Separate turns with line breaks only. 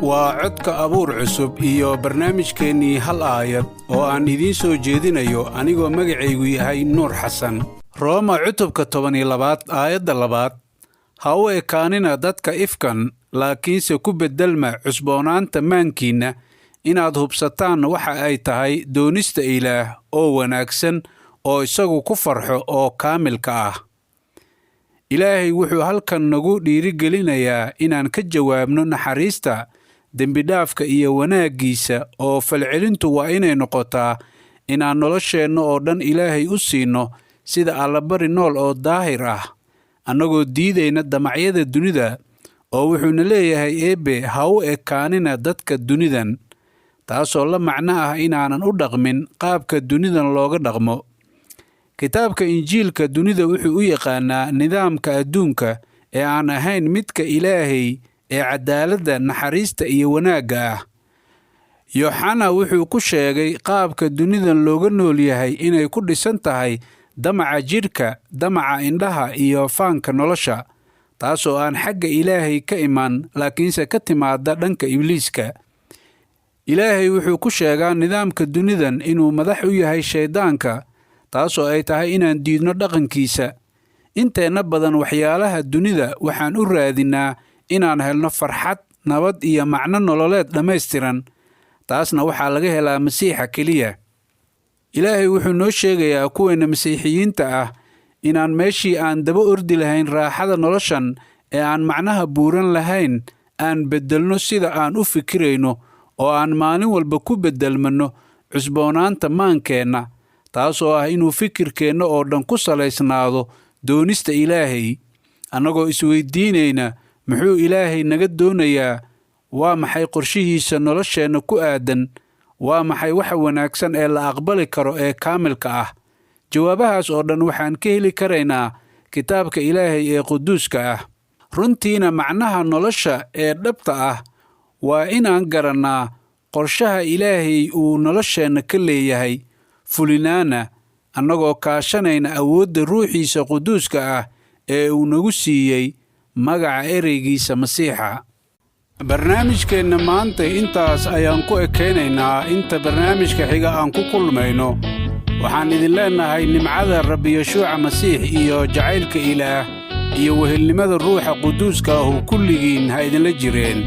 Waa codka abuur cusub iyo barnaamijkeennii Hal Aayad oo aan idiin soo jeedinayo anigoo magacaygu yahay Nuur Xasan. Rooma cutubka 12aad aayadda 2aad: Ha u ekaanina dadka ifkan, laakiinse ku beddelma cusboonaanta maankiinna, inaad hubsataan waxa ay tahay doonista Ilaah oo wanaagsan oo isagu ku farxo oo kaamilka ah. Ilaahay wuxuu halkan nagu dhiirigelinayaa inaan ka jawaabno naxariista, dembidhaafka iyo wanaaggiisa, oo falcelintu waa inay noqotaa inaan nolosheenna oo dhan Ilaahay u siino sida allabari nool oo daahir ah, annagoo diidayna damacyada dunida. Oo wuxuuna leeyahay Eebbe: ha u ekaanina dadka dunidan, taasoo la macno ah inaanan u dhaqmin qaabka dunidan looga dhaqmo. Kitaabka Injiilka dunida wuxuu u yaqaanaa nidaamka adduunka ee aan ahayn midka Ilaahay ee cadaaladda, naxariista iyo wanaagga ah. Yooxana wuxuu ku sheegay qaabka dunidan looga nool yahay inay ku dhisan tahay damaca jidhka, damaca indhaha iyo faanka nolosha, taasoo aan xagga Ilaahay ka iman, laakiinse ka timaada dhanka Ibliiska. Ilaahay wuxuu ku sheegaa nidaamka dunidan inuu madax u yahay Shayddaanka, taasoo ay tahay inaan diidno dhaqankiisa. Inteenna badan waxyaalaha dunida waxaan u raadinaa inaan helno farxad, nabad iyo macno nololeed dhammaystiran. Taasna waxaa laga helaa Masiixa keliya. Ilaahay wuxuu noo sheegayaa kuweenna Masiixiyiinta ah inaan meeshii aan daba ordi lahayn raaxada noloshan ee aan macnaha buuran lahayn, aan beddelno sida aan u fikirayno oo aan maalin walba ku beddelmanno cusboonaanta maankeenna, taasoo ah inuu fikirkeenna oo dhan ku salaysnaado doonista Ilaahay, annagoo isweydiinayna: muxuu Ilaahay naga doonayaa? Waa maxay qorshihiisa nolosheenna ku aadan? Waa maxay waxa wanaagsan ee la aqbali karo ee kaamilka ah? Jawaabahaas oo dhan waxaan ka heli karaynaa kitaabka Ilaahay ee quduuska ah. Runtiina macnaha nolosha ee dhabta ah waa inaan garannaa qorshaha Ilaahay uu nolosheenna ka leeyahay, fulinaana annagoo kaashanayna awoodda Ruuxiisa quduuska ah ee uu nagu siiyey magaca ereygiisa Masiixa. Barnaamijkeenna maanta intaas ayaan ku ekaynaynaa. Inta barnaamijka xiga aan ku kulmayno, waxaan idin leennahay nimcada Rabbi Yeshuuca Masiix iyo jacaylka Ilaah iyo wehelnimada Ruuxa Quduuska ahu kulligiin ha idinla jireen.